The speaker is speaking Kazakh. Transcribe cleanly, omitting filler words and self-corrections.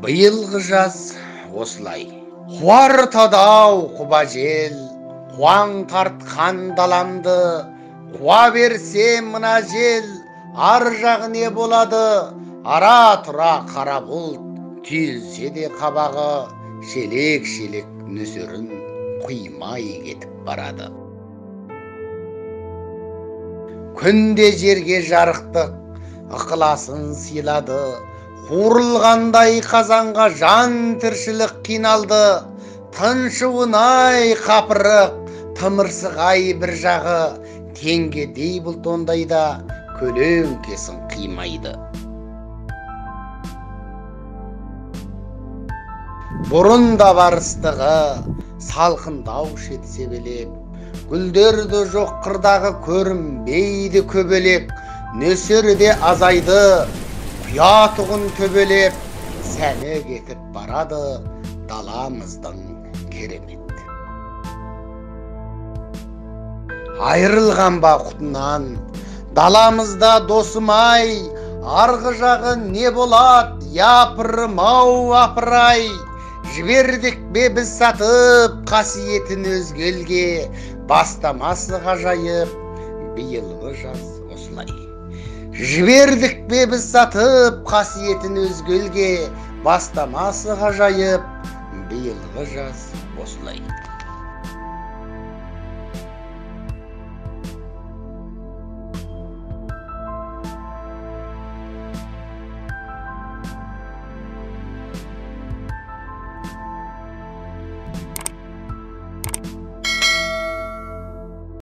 Биылғы жаз осылай. Қуартады-ау құба жел, қуаң тартқан даламды, қуа берсе мына жел, ар жағы не болады? Ара-тұра қара бұлт, түйілсе де қабағы, шелек-шелек нөсерін құймай кетіп барады. Күнде жерге жарықтық, ықыласын сыйлады, қуырылғандай қазанға жан тіршілік қиналды. Тыншуын-ай қапырық, тымырсығай бір жағы, теңгедей бұлт ондайда көлеңкесін қимайды. Бұрын да бар ыстығы, салқындаушы еді себелеп, гүлдерді жоқ қырдағы көрінбейді көбелек, нөсері де азайды, құятұғын төбелеп, сәні кетіп барады даламыздың керемет. Айырылған ба құтынан, даламызда досым-ай, арғы жағы не болады, япырым-ау апырай. Жібердік бе біз сатып қасиетін өзге елге, бастамасы ғажайып биылғы жаз осылай. Жібердік бе біз сатып қасиетін өзге елге, бастамасы ғажайып биылғы жаз осылай.